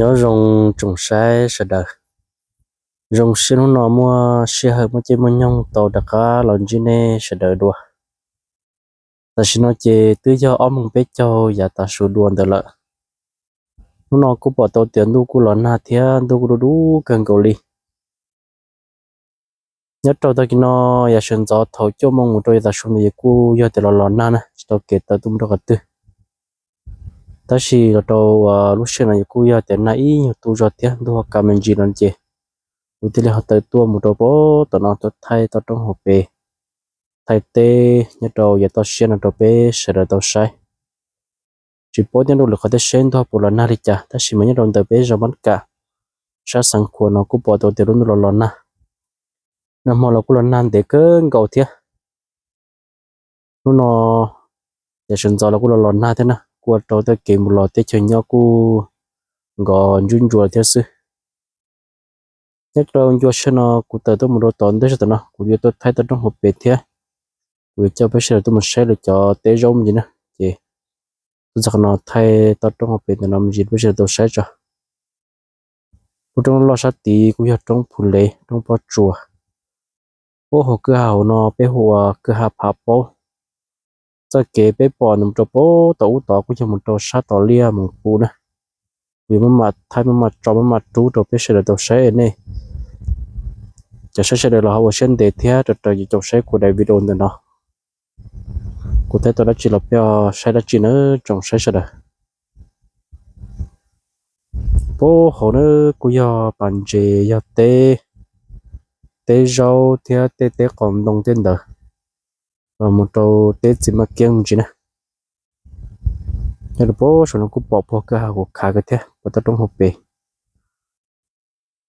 Nyob zoo tsoom saib sawv daws. Zoo siab hnub no muaj sij hawm muaj caij muaj nyoog tau rov qab los ntsib nej sawv daws dua. Tam sim no ces twb yog ob moos peb caug yav tav su dua ntawd lawm. Hnub no kuj pom tau tias ntuj kuj los nag thiab ntuj kuj dub dub kawg nkaus li. Nyob rau tag kis no yav sawv ntxov thaum cuaj moos mus rau yav tav su ntawd ces kuj yog tias los los nag na, tsis tau kev tawm tuaj mus rau qhov twg. Tab sis los rau lub sij hawm no ces kuj yog tias nag ib nyuag tu zog thiab ntuj ho kav me ntsis no ces kuv thiaj li ho tawm tuaj mus rau pem tom no tuaj thaij toj roob hauv pes, thaij teb nyob rau yav toj siab no rau peb sawv daws tau saib. Tsis paub tias ntuj lwm qhov thiaj seb ntuj puas los nag li cas, tab sis mas nyob rau ntawm peb zos Npab Kam, sab Xeev Khuam no kuj pom tau tias lub ntuj los los nag. Nag hmo los kuj los nag ntev kawg nkaus thiab. Hnub no yav sawv ntxov los kuj los los nag thiab na, kuj ua rau tej kev mus los teb chaws nyob kuj nkos ntsuj ntsuav thiab xwb. Nyob rau ncua sij hawm no kuv tawm tuaj mus rau tom ntej sab tom no, kuv yuav tuaj thaij toj roob hauv pes thiab kuv yuav coj peb sawv daws tuaj mus saib lawv cov teb zaub me ntsis na. Ces tuaj txog qhov no thaij toj roob hauv pes ntawm no me ntsis peb sawv daws tau saib tso. Lub roob loj sab tid kuj yog roob Phu Lev, roob Pob Tsuas. Puag hauv kwj ha hauv no peb hu ua kwj ha Phav Paub. Txoj kev peb pom ntawm mus rau puag tom ub tod kuj yog mus rau sab tom Liaj Moos Pus na. Kuv yuav maj mam thaij maj mam tso maj mam rub rau peb sawv daws tau saib nej cov saib sawv daws los ho ua siab ntev thiab rau raws caum saib kuv daim video ntawm no. Kuv thaij tau dab tsi los peb saib dab tsi na tsoom saib sawv daws. Puag hauv na kuj yog pas ntses yog teb, teb zaub thiab tej teb qos ntoo tej ntawd los mus rau teb txiv maj kiab me ntsis na. Nyob rau puag saum no kuj pom puag kwj ha Huv Khav kiag thiab puag toj roob hauv pes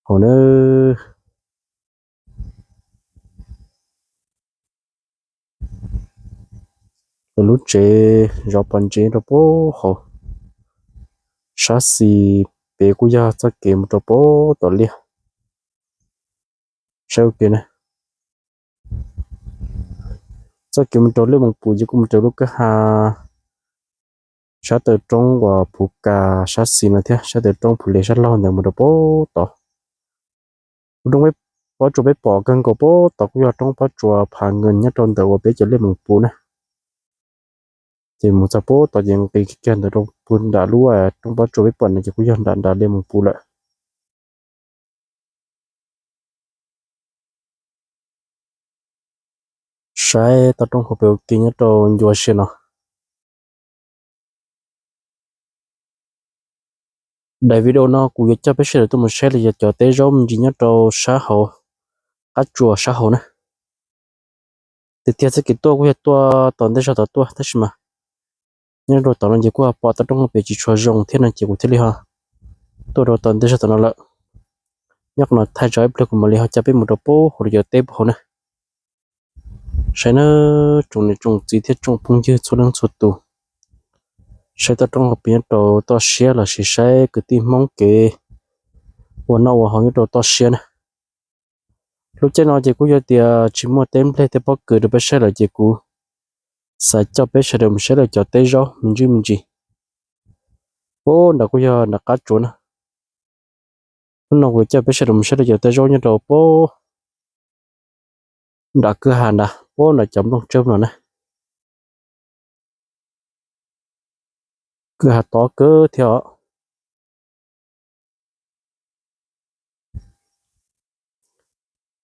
hauv na. Lawv lub tsev zov pas ntses rau puag hauv, sab xis pem kuj yog txoj kev mus rau puag tom Liaj. Saib ua ke na, txoj kev mus rau Liaj Moos Pus ces kuj mus rau lub kwj ha sab taw roob uas Phuv Kas sab xis no thiab sab taw roob Phu Lev sab laug ntawd mus rau puag tod. Lub roob Pob Tsuas peb pom kawg nkaus puag tod kuj yog roob Pob Tsuas Phav Nkees nyob rau ntawm uas peb cov Liaj Moos Pus na. Ces mus txog puag tod ces nqis kiag ntawd rau puag nram lub roob Pob Tsuas peb pom no ces kuj yog nram nram Liaj Moos Pus lawm. Saib toj roob hauv pes ua ke nyob rau ncua sij hawm no. Daim video no kuv yuav coj peb sawv daws tuaj mus saib lawv cov teb zaub me ntsis nyob rau sab hauv qab tsuas sab hauv na. Tiag tiag txoj kev tuaj kuj yog tuaj tom ntej zog tod tuaj tab sis mas nyob rau tom no ces kuj pom toj roob hauv pes tsis tshua zoo thiab no ces kuv thiaj li ho tuaj rau tom ntej zog tom no lawm. Nyob qhov no thaij tso ib pliag kuv mam li ho coj peb mus rau puag hauv lawv cov teb puag hauv na. Saib nawb tsoom niam tsoom txiv thiab tsoom phooj ywg txhua leej txhua tus, saib toj roob hauv pes nyob rau toj siab lossis saib kwv tij Hmoob kev ua noj ua haus nyob rau toj siab na. Lub caij no ces kuj yog tias tsis muaj teb nplej tej pob kws rau peb saib lawm ces kuv xav coj peb sawv daws mus saib lawv cov teb zaub me ntsis me ntsis. Puag nram kuj yog nram qab tsuas na. Hnub no kuv coj peb sawv daws mus saib lawv cov teb zaub nyob rau puag nram kwj ha nrad, puag nram cov nplooj tsawb no na. Kwj ha tob kawg thiab os.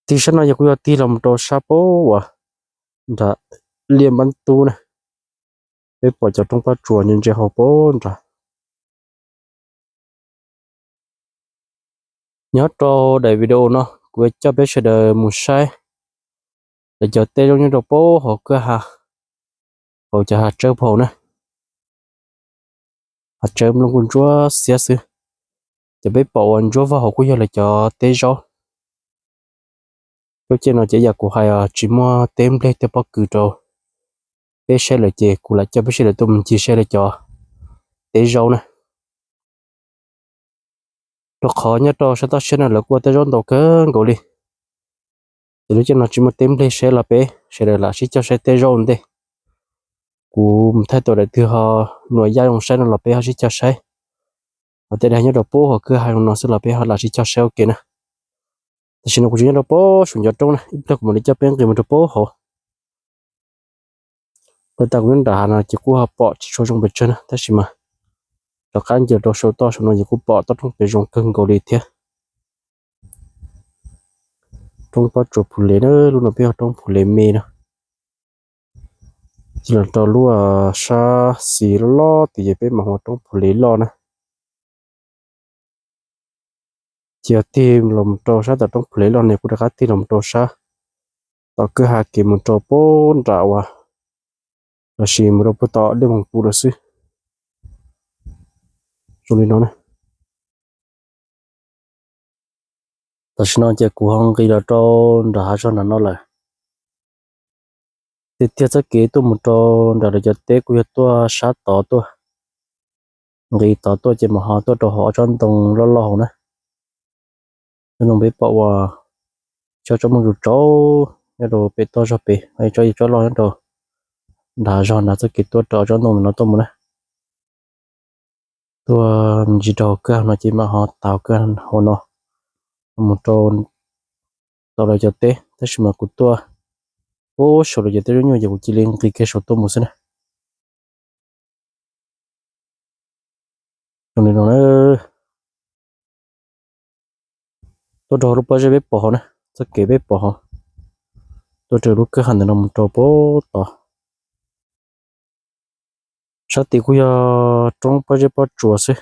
Tig sab no yog kuj yog tig los mus rau sab puag uas nram Liaj Npab Tub na. Peb pom cov roob pob tsuas ntse ntse hauv puag nrad. Nyob rau daim video no kuv yuav coj peb sawv daws mus saib lawv cov teb zaub nyob rau puag hauv kwj ha, hauv cov hav tsawb puag hauv na. Hav tsawb nplooj kuj ntsuab xiab xwb. Cov peb pom uas ntsuab vog hauv kuj yog lawv cov teb zaub. Lub caij no ces yam kuv hais tsis muaj teb nplej tej pob kws rau peb saib lawm ces kuv lam coj peb sawv daws tuaj mus ncig saib lawv cov teb zaub na. Rau qhov nyob rau sab toj siab no lawv kuj ua teb zaub ntau kawg nkaus li. Ces lub caij no tsis muaj teb nplej saib los peb sawv daws lam sib coj saib teb zaub ua ntej. Kuv mus thaij tau daim twg ho nyuam yaj zoo saib no los peb ho sib coj saib. Ho tej dag nyob rau pab hauv kwj ha no xwb los peb ho lam sib cog saib ua ke na. Tam sim no kuv tseem nyob rau pab saum ncov roob na, ib pliag kuv mam li coj peb nqis mus rau pab hauv. Tau tas kuv nyob nram hav no ces kuj ho pom tsis tshua zoo pes tsawg na, tab sis mas rov qab nce rau saum toj saum no ces kuj pom toj roob pem zoo kawg nkaus li thiab. Roob Pob Tsuas Phu Lev na, lub no peb hu roob Phu Lev me no. Ces los rau lub sab xis loj loj tias ces peb mam hu roob Phu Lev loj na. Ces yog tig los rau sab tom roob Phu Lev loj ne kuj rov qab tig los rau sab tom kwj ha kev mus rau pab nram uas los sis mus rau pab tom Liaj Moos Pu lawm xwb. Zoo li no na. Tam sim no ces kuv ho nqis los rau nram hav zog nram no lawm. Tiag tiag txoj kev tuaj mus rau nram lawv cov teb kuj yog tuaj sab tod tuaj, nqis tod tuaj ces mam ho tuaj rau hauv ob tsob ntoo loj loj hauv na. Tsob ntoo peb pom uas tsob tsob muaj tsuj tsaub nyob rau pem toj zog pem, tsob tsob loj nyob rau nram zog nram txoj kev tuaj rau ob tsob ntoo no tuaj mus na. Tuaj ntsis rau kwj ha no ces mam ho tav kwj ha no mus rau tom lawv cov teb, tab sis mas kuv tuaj pab saum lawv cov teb zaub nyuj ces kuv cia li nqis kiag saum tuaj mus xwb na. Zoo li no na. Tuaj rau lub pob zeb peb pom hauv na, txoj kev peb pom hauv. Tuaj rau lub kwj ha ntawm no mus rau pab tod. Sab tid kuj yog roob pob zeb pob tsuas xwb.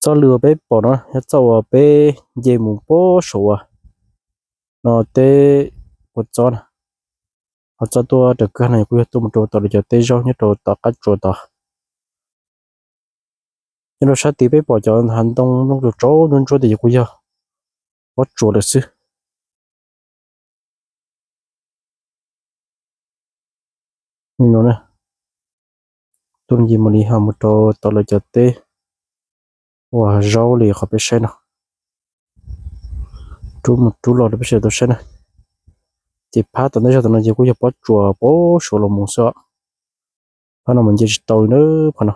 Txoj lw uas peb pom no yog txoj uas peb nce mus pab saum uas no teb ua txob na. Ho txoj tuaj raws kwj ha no kuj yog tuaj mus rau tom lawv cov teb zaub nyob rau tom qab tsuas tod. Nyob rau sab tid peb pom cov hav ntoo nplooj tsuas tsaub ntsuab ntsuab tias ces kuj yog pob tsuas lawm xwb. Li no na, tuaj nce mus li ho mus rau tom lawv cov teb uas zaub li qhov peb saib no. Rub mus rub los rau peb sawv daws tau saib na. Ces phab tom ntej zog tom no ces kuj yog pob tsuas pab suav los mus xwb. Phab no mus nce tsis tau li na, phab no.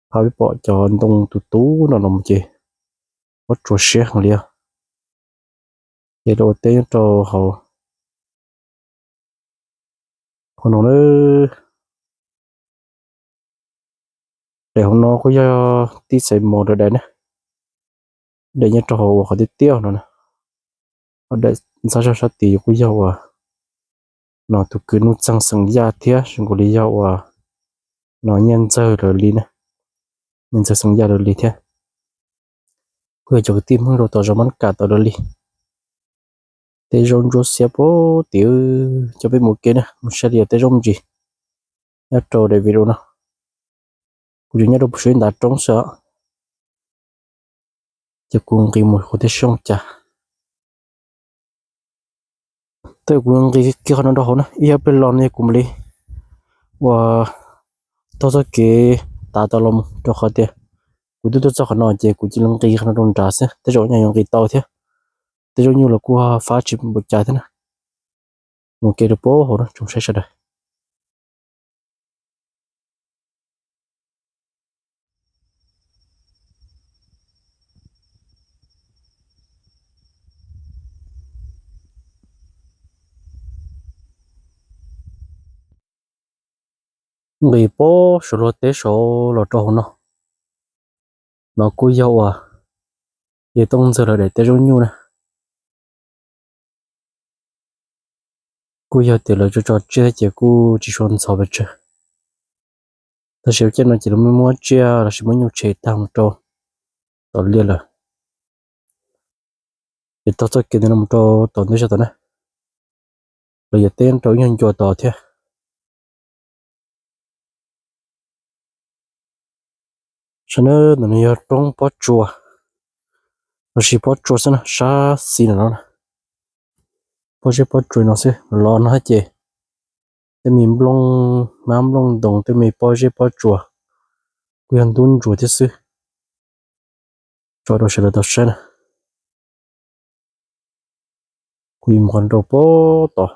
Phab peb pom cov ntoo tus tub no los mus ces pob tsuas siab heev li os. Ces rau ua teb nyob rau hauv qhov no na. Daim hauv no kuj yog tij xaiv mos lawv daim na. Daim nyob rau hauv uas qhov tiaj tiaj no na. Ho daim ntxhab zog sab tid kuj yog uas no tus kwv Nuj Txeeg xeem Yaj thiab zoo nkaus li yog uas no Nyiaj Ntxawg lawv li na. Nyiaj Ntxawg xeem Yaj lawv li thiab. Kuj yog cov kwv tij Hmoob rau tom zos Mab Kam tod lawv li. Tej zaub ntsuab xiab puag tim, coj peb mus ua ke na, mus saib li yog tej zaub me ntsis nyob rau daim video no. Kuv tseem nyob rau puag saum ib ntav roob xwb os. Ces kuv nqis mus kuv thiaj zoo cas. Thaum kuv nqis kiag qhov no rau hauv na, ib ob pliag los no kuv mam li ua taug txoj kev tav tom los mus rau qhov tias kuv twb tuaj txog qhov no ces kuv cia li nqis qhov no rau nrad xwb, tej zaum nyaj yuav nqis tau thiab. Tej zaub nyuj los kuj fab tsis npaum cas thiab na. Mus kev rau puag hauv no tsoom saib sawv daws. Nqis puag saum luag teb saud los rau hauv no, no kuj yog uas yawg Tooj Ntxawg lawv daim teb zaub nyuj na. Kuj yog tias lawv tso tso tsiaj thiab ces kuj tsis tshua ntxhov pes tsawg. Tab sis lub caij no ces lawv muab muab tsiaj los sis muab nyuj tshem tag mus rau tom liaj lawm. Ces taug txoj kev ntawm no mus rau tom ntej zog tod na, los yog teb rau ib nyuag ncua tod thiab. Saib na, ntawm no yog roob pob tsuas, los sis pob tsuas xwb na, sab xis ntawm no na. Pob zeb pob tsuas no xwb, los no ces tej me nplooj hmab nplooj ntoos, tej me pob zeb pob tsuas kuj yog ntub ntsuas thiab xwb. Tso rau sawv daws tau saib na. Kuv yuav mus qhov rau puag tod,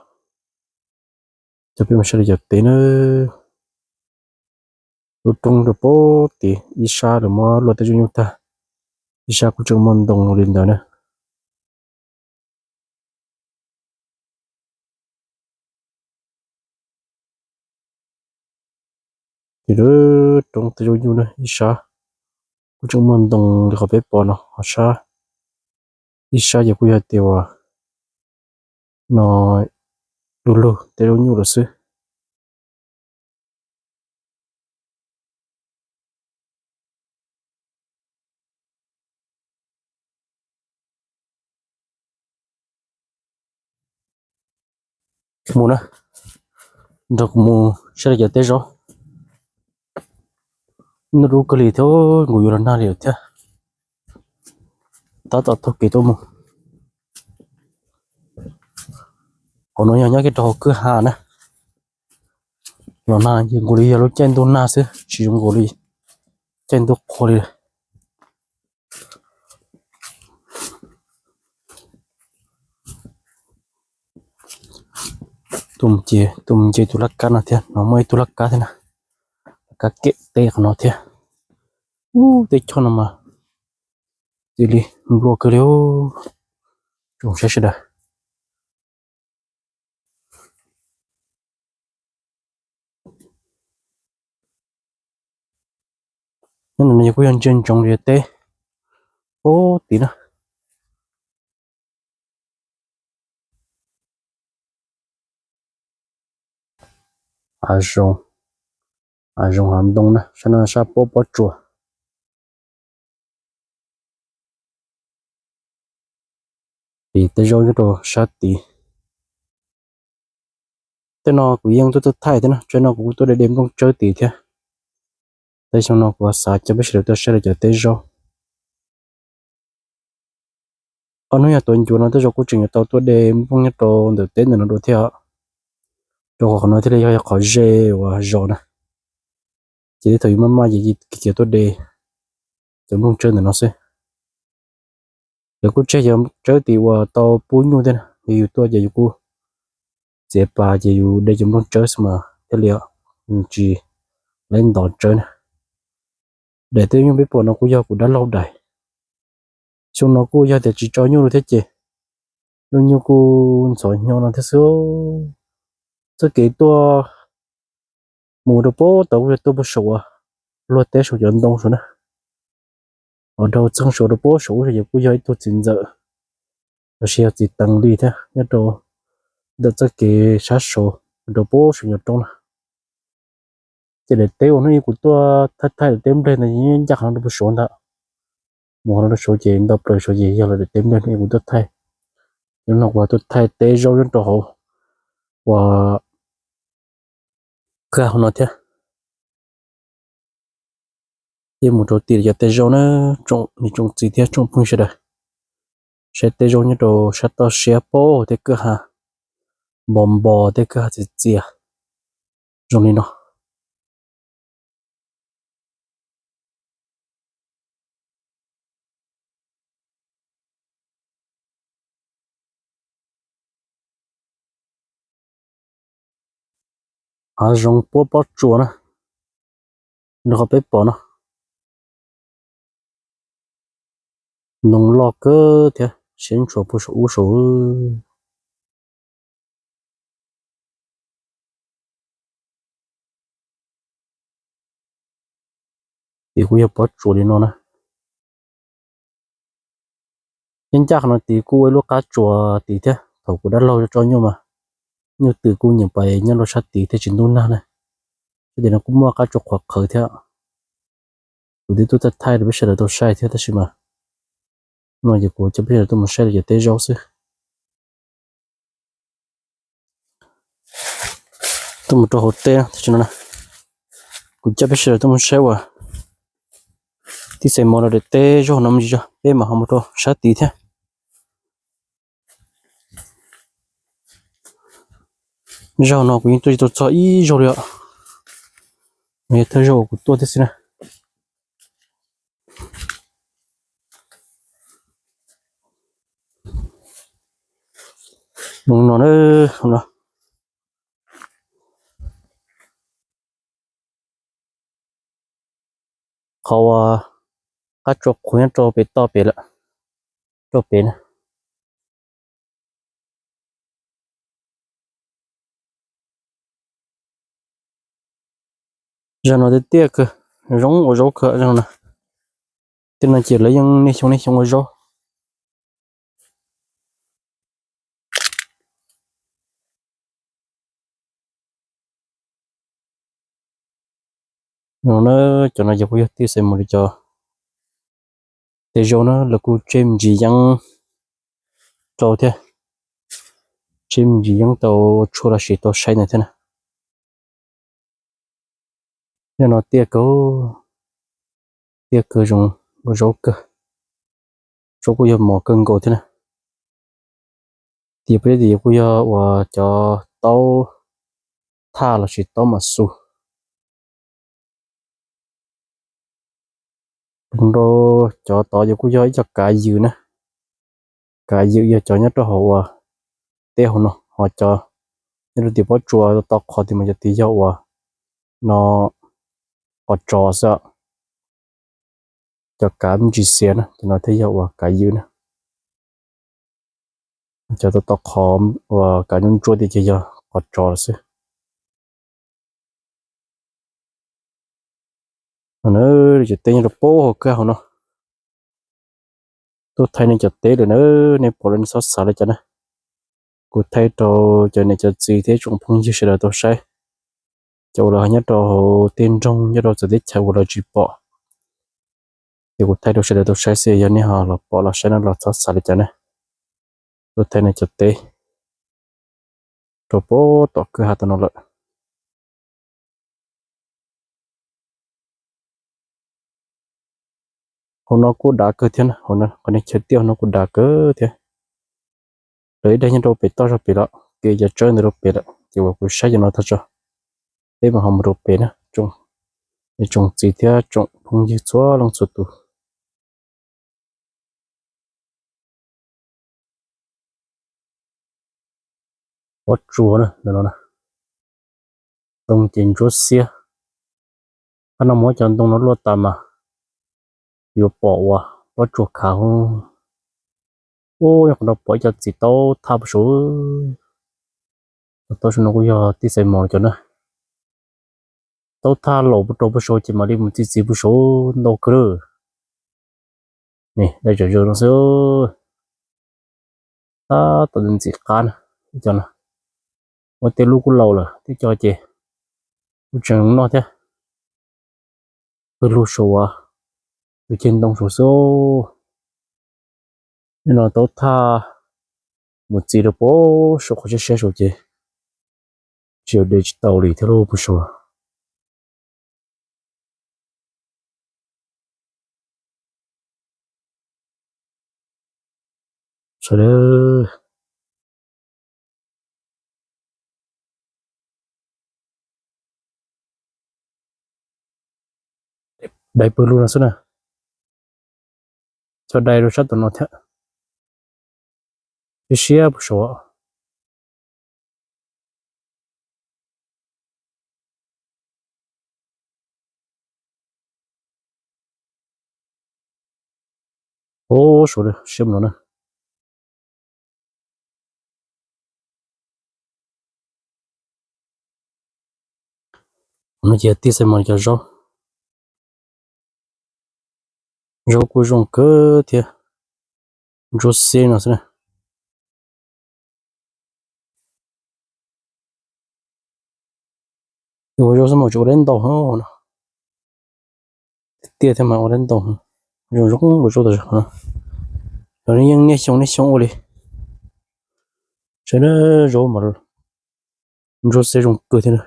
coj peb mus saib lawv cov teb na. Lub roob rau pem tid ib sab lawv muab luaj tej zaub nyuj tag, ib sab kuj tseem muaj ntoo li ntawd na. Ces lub roob tej zaub nyuj na ib sab kuj tseem muaj ntoo li qhov peb pom no, ho sab ib sab ces kuj yog tias uas no du lug tej zaub nyuj lawm xwb. Mus na, nrog kuv mus saib li cov teb zaub. Ntuj dub kawg li thiab, nkaus yuav los nag li lawm thiab. Tab tom taug kev tuaj mus. Qhov no yog nyob kiag rau hauv kwj ha na. Los nag ces nkaus li yog lub caij ntuj nag xwb, tsis zoo nkaus li caij ntuj qhua li. Tuaj mus nce, tuaj mus nce tus laj kab no thiab, no muaj ib tug laj kab thiab na, laj kab kem teb qhov no thiab. Ub, teb chaws no mas cia li nplua kawg li. Tsoom saib sawv daws, nyob no yog kuj yog ntsia ntsoov li teb pem tid na. Hav zoov, hav zoov hav ntoo na, sab no sab pob pob tsuas. Ces tej zaub nyob rau sab tid. Tej no kuv yeej tuaj tuaj thaij thiab na, tej no kuv kuj tuaj de de nplooj tsawb tid thiab. Tej xyoo no kuv xav coj peb sawv daws tuaj saib lawv cov teb zaub. Ob hnub yog tuav ncuav no tej zaum kuj tseem yuav tau tuaj de nplooj nyob rau ntawm teb ntawm no dua thiab os. Rau qhov qhov no thiaj li yog qhov ze uas zos na. Ces tej thaum yus maj maj ces kiv kiag tuaj de cov nplooj tsawb ntawm no xwb. Lawv kuj tseg cov tsawb tid uas tau pub nyuj thiab na, yog yus tuaj ces yus kuj txiav pas ces yus de cov nplooj tsawb xwb mas thiaj li, tsis laib ntov tsawb na. Daim teb nyuj peb pom no kuj yog kuv dab laug daim. Xyoo no kuj yog tias tsis tso nyuj li thiab ces nyuj nyuj kuj ntxhov hnyo no thiab xwb. Txoj kev tuaj mus rau pem tod kuj yog tuaj puag saum uas luag teb saum cov ntoo saum na. Ho dhau txeeg saum rau pem saum ub ces kuj yog ib tug txiv ntxawm los sis yog txiv teev li thiab nyob rau ntawm txoj kev sab saud rau pem saum cov roob na. Ces daim teb uas hnub ib kuv tuaj thaij thaij daim teb nplej ntawd yeej ncaj qhov no rau puag saud ntag. Mus qhov no rau saud ces nto plaws saud ces yog lawv daim teb nplej hnub ib kuv tuaj thaij. Ces no kuv tuaj thaij teb zaub nyob rau hauv uas kwj ha no thiab. Yeej mus rau tim cov teb zaub na, tsoom niam tsoom txiv thiab tsoom phooj ywg sawv daws. Saib teb zaub nyob rau sab toj siab pem tej kwj ha npo npo, tej kwj ha txias txias zoo li no. Hav zoov puab pob tsuas na, nrog qhov peb pom no. Ntoo loj kawg thiab, siab ntshua puag saum ub saud. Tid kuj yog pob tsuas li no na. Nyob ncaj qhov no tid kuj ua ib lub qab tsuas tid thiab, thaum kuv dab laug tso nyuj mas nyuj twm kuj nyeem pais nyob rau sab tid thiab tsis ntub nag na. Sab tid no kuj muaj qab tsuas qhuav qhawv thiab. Kuv twb tuaj thaij thaij rau peb sawv daws tau saib thiab tab sis mas no ces kuv coj peb sawv daws tuaj mus saib lawv cov teb zaub xwb. Tuaj mus rau hauv teb tam sim no na, kuv coj peb sawv daws tuaj mus saib uas tij xais mos lawv daim teb zaub no me ntsis tso, peb mam ho mus rau sab tid thiab. Zaug no kuv yeej tuaj tsis tau txog ib zaug li os. Nws yog thawj zaug uas kuv tuaj thiab xwb na. Mus no na, no. Qhov uas qab tsua qhuav nyob rau pem toj pem lawm, rau pem na. Zaum no tiaj tiaj kawg, zoo ua zaub kawg zaum no. Tej no ces lawv yeej niaj xyoo niaj xyoo ua zaub. No na, cov no ces kuj yog tij xav mus li cov tej zaub na, lawv kuj tseb me ntsis yeeb rau thiab, tseb me ntsis yeeb tau tshuaj los sis tau saib ntawd thiab na. Yog no tiaj kawg, tiaj kawg zoo, ua zaub kawg, zaub kuj yog mos kawg nkaus thiab na. Tias peb tias kuj yog uas cov taub thaj los sis taub mas xus. Rau cov tod ces kuj yog ib co kav ywm na, kav ywm yog cov nyob rau hauv uas teb hauv no, ho cov nyob rau tim pob tsuas tau qhov tias mas cov tias yog uas no qhov tsov xwb. Cov kav me ntsis xiav na, cov no thiaj yog uas kav ywm na. Cov tau tau qhov uas kav ntsuab ntsuab tias ces yog qhov tsov xwb. Cov teb nyob rau pab hauv kawg hauv no. Tuaj thaij nej cov teb lawm na, nej pom lawm nej txhob xav li cas na. Kuv thaij rau cov niam cov txiv thiab tsoom phooj ywg sawv daws tau saib. Cov uas lawv ho nyob rau hauv tej nroog nyob rau txawv teb chaws uas lawv tsis pom, ces kuv thaij rau sawv daws tau saib xwb, yog nej ho los pom los saib no los txhob xav li cas na. Tuaj thaij nej cov teb rau pab tom kwj ha tau no lawm. Hauv no kuj dav kawg thiab, qhov nej chaw tiaj hauv no kuj dav kawg thiab. Lawv ib daig nyob rau pem toj zog pem lawm, kev cov tsawb ntawd rau pem lawm, ces uas kuv saib cov no tag tso, peb mam ho mus rau pem na, tsoom txiv thiab tsoom phooj ywg txhua leej txhua tus. Pob tsuas na, ntoo ces ntsuab xiab. Qab no muab cov ntoo no luaj tas mas yuav pom uas pob tsuas khav. Ub, yog qhov no pom ib co txiv taub thaj puag saud. Cov taub saum no kuj yog tij xais mos cov na. Taub thaj laus puag rau puag saud ces mam li mus txi txiv puag saud ntau kawg lawm. Ni dai tsawm zaws no xwb. Tab tom ntxim qab na, ib co no. Ua tej lub kuj laus lawm, tej co ces kuj tseem noj thiab. Pawg lug saud, tus ceg ntoo saud xwb. Nim no taub thaj mus txiv rau puag saum qhov siab siab saud ces tsis yog de tsis tau li thiab lauj puag saud. Sawv daws, dai pawg lug no xwb na. Cov dai rau sab tom no thiab. Siab siab puag saud. Ub, saud siab no na. No ces tij xais mos cov zaub. Zaub kuj zoo kawg thiab. Ntsuab xiab no xwb na. Ua zaub xwb mas tsis ua dab ntau no. Tiaj thiab mas ua dab ntau. Zoo zoo ua zaub tas zog no. Cov no yeej niaj xyoo niaj xyoo ua li. Saib na, zaub mas ntsuab xiab zoo kawg thiab na.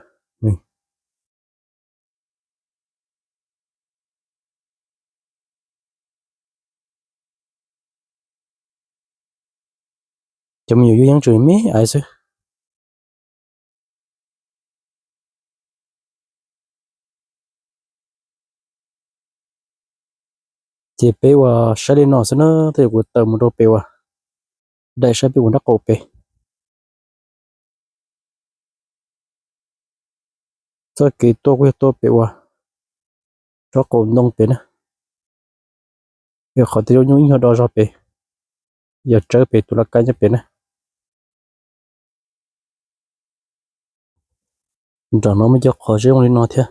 Cov me nyuam yub yeeb tseem me aiv xwb. Ces peb ua saib li no xwb na, tej zaum kuv tawm mus rau pem uas daim saib peb ua nraub qaum pem. Txoj kev tuaj kuj yog tuaj pem uas nraub qaum ntoo pem na. Qhov tej zaub nyuj ib nyuag do zog pem, yog tsawb pem tus laj kab nyob pem na. Nram no muaj cov qhov zoo li no thiab.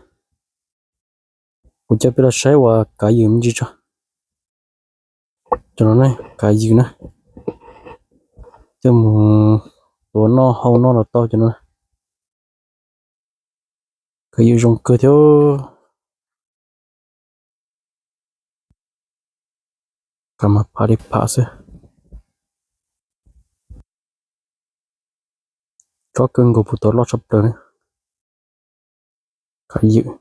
Kuv coj peb los saib uas kav ywm me ntsis tso. Cov no ne, kav ywm na, coj mus tuav noj hau noj los tau cov no. Kav ywm zoo kawg thiab. Kav mas phav li phav xwb. Tsob kawg nkaus puag tod loj tshaj plaws ne. Kav ywm.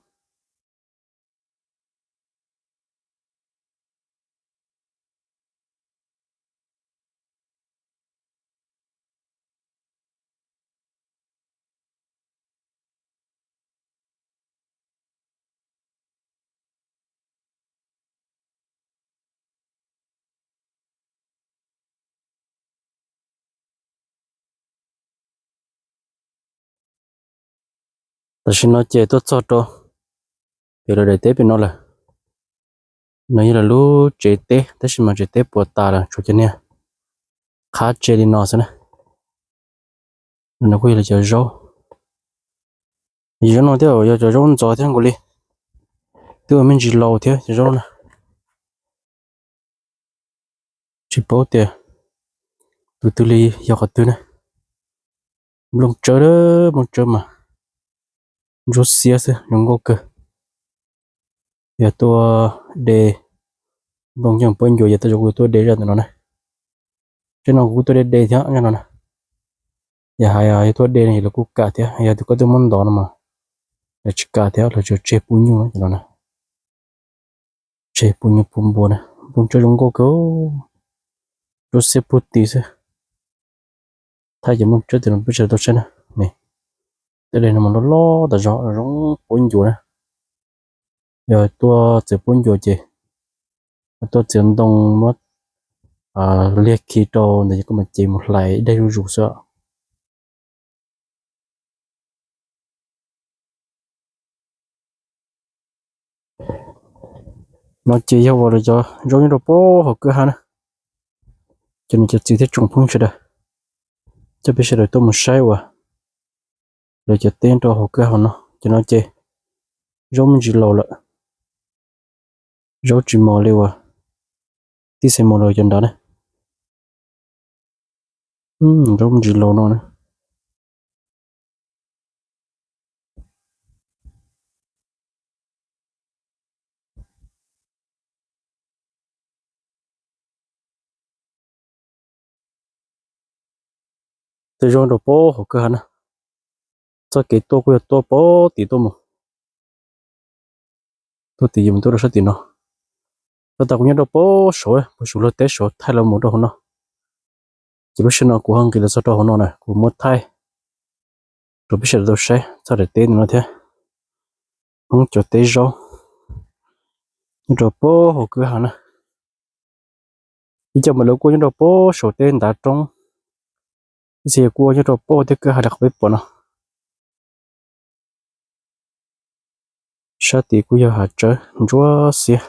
Tam sim no ces tuaj txog rau pem lawv daim teb pem no lawm. No yog lawv lub tsev teb tab sis mas tsev teb puas tas lawm, tshuav cov niag qhab tse li no xwb na. No kuj yog lawv cov zaub. Yog zaub no thiab yog cov zaub ntxov thiab nkaus li, twb ua me ntsis laus thiab cov zaub no na. Tsis paub tias tus twg li yog qhov twg na. Nplooj tsawb, nplooj tsawb mas ntsuab xiab xwb, zoo nkauj kawg. Yog tuaj de nplooj ncej puab ncuav, yog tuaj, kuv tuaj de zaj ntawm no na. Tseeb no kuv tuaj de de thiab no na. Yog hais yog tuaj de no los kuj kam thiab, yog tus koj tuaj muab ntov no mas lawv tsis kam thiab, lawv tsuas tseg pub nyuj no na. Tseg pub nyuj pub npua na. Nplooj tsawb zoo nkauj kawg, ntsuab xiab pug ti xwb. Thaij cov nplooj tsawb tim no peb sawv daws tau saib na. Tej dej no mas loj loj tas zog, zoo puab ncuav na. Yog tuaj txiav puab ncuav ces tuaj txiav ntoo muab liag khi rau ntawd ces koj mam cev mus hlais ib daig zuj zus xwb. No ces yog uas lawv cov zaub nyob rau puag hauv kwj ha na. Ces nws cov txiv thiab tsoom phooj sawv daws, coj peb sawv daws tuaj mus saib uas lawv cov teb rau hauv kwj ha no. Ces no ces zaub me ntsis laus lawm, zaub tsis mos li uas tib xeem mos lawm cov nrad na. Zaub me ntsis laus no na. Tej zaub rau puag hauv kwj ha na. Txoj kev tuaj kuj yog tuaj puag tim tuaj mus. Tuaj tim yus mus tuaj rau sab tim no. Tab tas kuv nyob rau puag saud, puag saum luag teb saud thaij los mus rau hauv no. Ces lub sij hawm no kuv ho nqis los txog rau hauv no na, kuv muab thaij rau peb sawv daws tau saib txog daim teb no thiab. Hmoob cov teb zaub nyob rau puag hauv kwj ha na. Ib co mas lawv kuj nyob rau puag saum teb ntav roob, ib txhia kuj nyob rau puag tej kwj ha li qhov peb pom no. Sab tid kuj yog hav tsawb ntsuab xiab.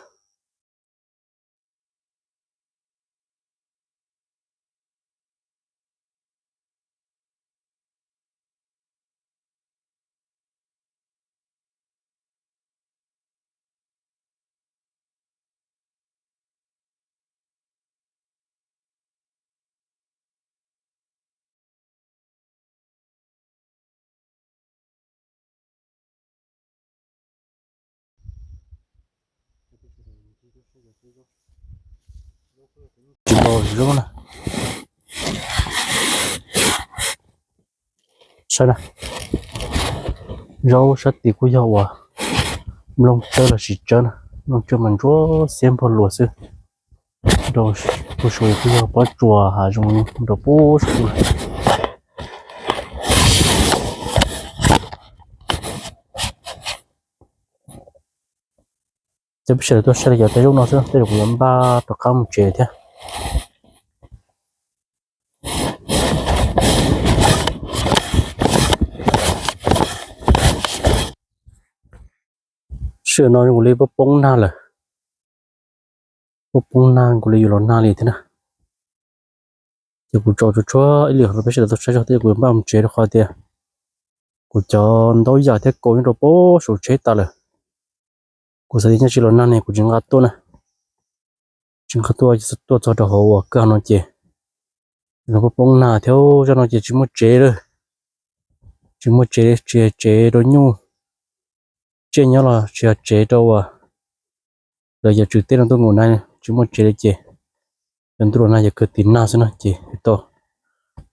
Tsis npaum zaub na. Saib na, zaub sab tid kuj yog uas nplooj tsawb los sis tsawb na, nplooj tsawb mas ntsuab xiab npog luas xwb. Rau puag saud kuj yog pob tsuas hav zoov rau puag saud. Ces peb sawv daws tuaj saib li cov tej zaub no xwb, tej zaum kuv yuav npaj rov qab mus tsev thiab. Sij hawm no zoo li poob poob nag lawm. Poob poob nag nkaus li yuav los nag li thiab na. Ces kuv tso tshuav tshuav ib lwm rau peb sawv daws tau saib zog thiab kuv yuav npaj mus tsev rau qhov tias kuv cov ntaub yam thiab kaus nyob rau pem saum tsheb tas lawm. Kuv xav tias nyob tsis los nag ne kuv tsis nqa tuaj na. Tsis nqa tuaj, tuaj txog rau hauv uas kawg no ces los poob poob nag thiab zaj no ces tsis muaj tsev lawm. Tsis muaj tsev, tsis yog tsev rau nyuj tsiaj nyob los tsis yog tsev rau uas lawv yog tswv teb no tuaj nkaus na, tsis muaj tsev li ces yog ntuj los nag yog kawg tim nag xwb na ces tau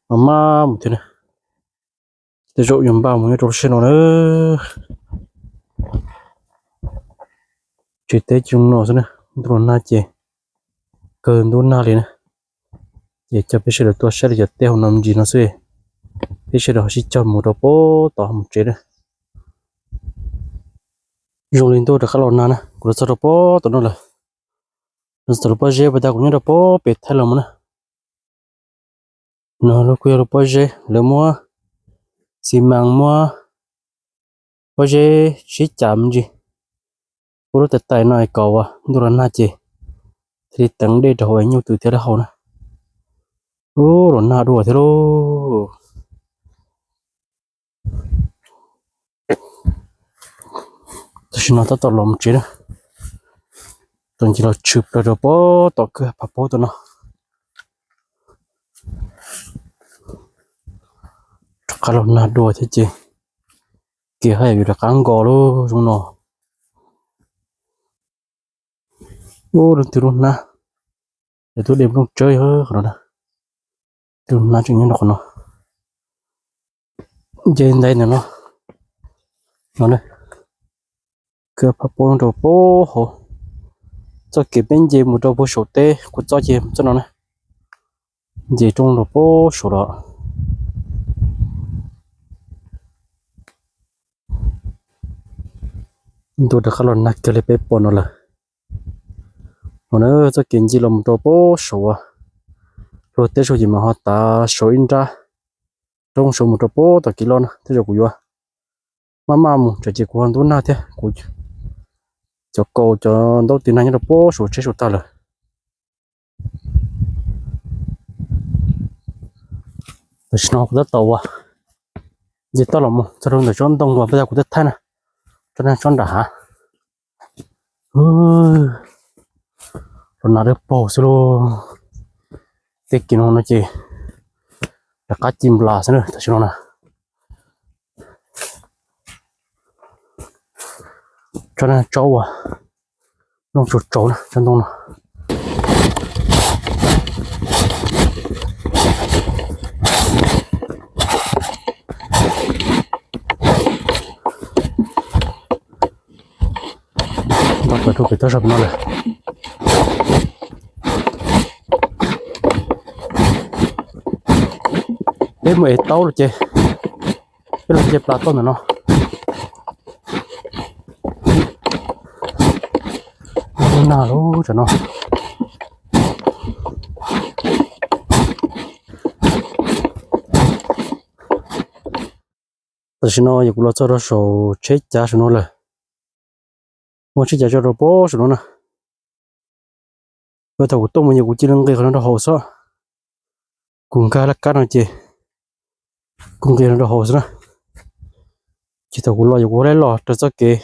maj maj mus thiab na. Tej zaum yuav npaj mus nyob rau lub sij hawm no na. Tsev teb ces zoo no xwb na, ntuj los nag ces kawg ntub nag li na. Ces coj peb sawv daws tuaj saib li cov teb hauv no me ntsis no xwb, peb sawv daws ho sib cog mus rau pem tod mus tsev na. Zoo li ntuj rov qab los nag na, kuv los txog rau pem tom no lawm. Los txog lub pob zeb puas tas kuv nyob rau pem pem thaij los mus na. No lub kuj yog lub pob zeb, lawv muab xi mas muab pob zeb sib cav me ntsis, ua lub tais tais no kom uas ntuj los nag ces thiaj li teev dej rau hauv nyuj twm thiab dab hau na. Ub, los nag dua thiab lauj. Tam sim no tab tom los mus tsev na, tau nce los tshwm plaws rau pem tom kwj ha phav paub tom no. Rov qab los nag dua thiab ces kev haj yam yuav rov qab nkaus lauj zoo no. Ub, leej twg lub hnab, lawv twb de nplooj tsawb qhov no na. Twb lub hnab tseem nyob rau qhov no. Nce ntais ntawm no, no na, kwj ha phav paub rau pem hauv. Txoj kev peb nce mus rau puag saum teb kuv txob ces txoj no na, nce roob rau pem saum los. Ntuj rov qab los nag kiag li peb pom no lawm. No na, txoj kev nce los mus rau pem saum, luag teb saum ces mas ho tav saum ib nrab roob saud mus rau pem tom kev loj na, tej zaum kuv yuav maj maj mus tsam ces kuv ho ntub nag thiab, kuv cov kaus cov ntaub tis nag nyob rau pem saum tsheb saum tag lawm. Tam sim no kuv tab tom uas nce toj los mus txog rau ntawm tsob ntoo uas peb tas kuv twb thaij na, tsob na tsob nram hav. Los nag dawb paug xwb lauj. Tej kev no no ces rov qab ci nplas xwb na tam sim no na. Tsob na tsob uas nplooj tsaus tsaus na tsob ntoo no. Nto plaws rau pem toj zog no lawm. Peb mus ev taub los ces peb los nce plas toj ntawm no. Nag lub tsam no. Tam sim no yog kuv los txog rau saum tsheb cav saum no lawm. Muaj tsheb cav tso rau pem saum no na. Thaum kuv tuaj mus yog kuv cia li nqis qhov no rau hauv xwb. Kuv nkag laj kab no ces kuv nqis no rau hauv xwb na. Ces thaum kuv los yog kuv ua laj los raws txoj kev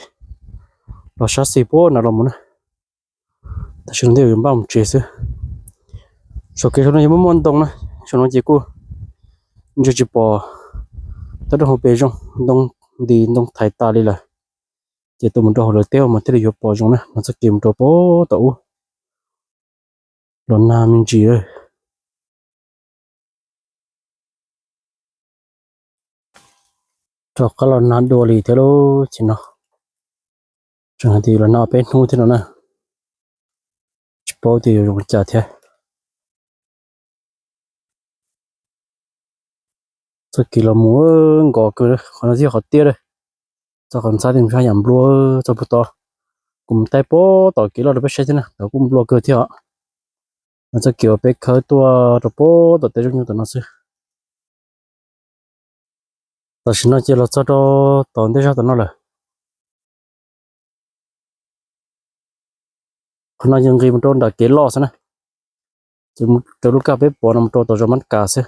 los sab xis puag nram los mus na. Tam sim no thiaj yuav npaj mus tsev xwb. Saum kev saum no yog muaj muaj ntoo na, saum no ces kuj ntsia tsis pom toj roob hauv pes zoo, ntoo ntis ntoo thaiv tas li lawm. Ces tuaj mus rau hauv lawv teb mas thiaj li yuav pom zoo na, no txoj kev mus rau pem tom ub. Los nag me ntsis lawm. Rov qab los nag dua li thiab lub tsheb no. Tseem hais tias los nag peb hnub thiab no na. Tsis paub tias yuav zoo li cas thiab. Txoj kev los mus nkos kawg, qhov no txij qhov tiaj lawm. Txoj qhov ntxhab tij sab yam nplua txog puag tod. Kuv mus taij puag tom kev loj rau peb saib thiab na, tod kuj nplua kawg thiab os. No txoj kev uas peb khawb tuaj rau puag tom tej zaub nyuj tom no xwb. Tam sim no ces los txog rau tom ntej zog tom no lawm. Qhov no ces nqis mus rau nram kev loj xwb na. Ces mus raws lub kaj peb pom no mus rau tom zos Mab Kas xwb.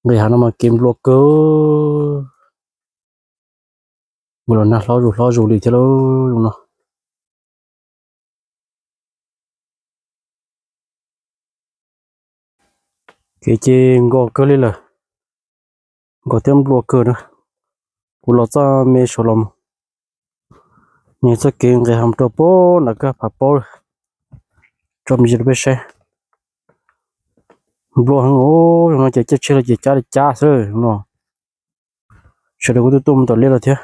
Nqis hav no mas kev nplua kawg. Mus los nag hlob zus hlob zus li thiab lauj no. Kev ces nkos kawg li lawm, nkos thiab nplua kawg na. Kuv los txoj me saum los mus, nws txoj kev nqis hav rau pem nram kaj phav paub, tso me ntsis rau peb saib. Nplua heev os, no ces caij tsheb los ces cab li cab xwb no. Sawv daws kuj tuaj tuaj mus tom liaj los thiab.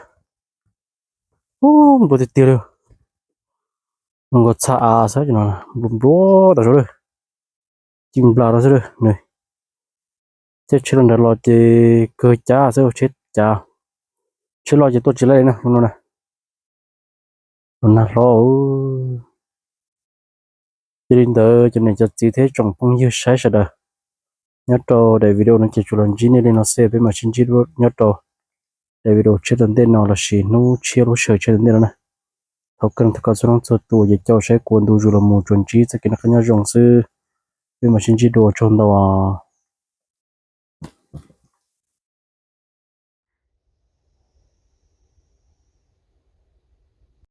Ub, nplua tiag tiag li. Nkos txha av xwb no, nplua nplua tas zog lawm. Ci nplas rau xwb lawm. Caij tsheb los nrad los ces kawg cab xwb, tsheb cav, tsheb loj ces tuaj tsis laij li na no na. Los nag hlob. Yog li ntawd cov niam cov txiv thiab tsoom phooj ywg saib sawv daws, nyob rau daim video no ces tsuas los ntsib nej li no xwb, peb mam sib ntsib nyob rau daim video tshiab tom ntej no lossis hnub tshiab lub sij hawm tshiab tom ntej no na. Thov kawg thov kom txhua leej txhua tus uas caum saib kuv ntu zus los mus tsuas ntsib txoj kev noj qab nyob zoo xwb. Peb mam sib ntsib dua, tsaug ntau os.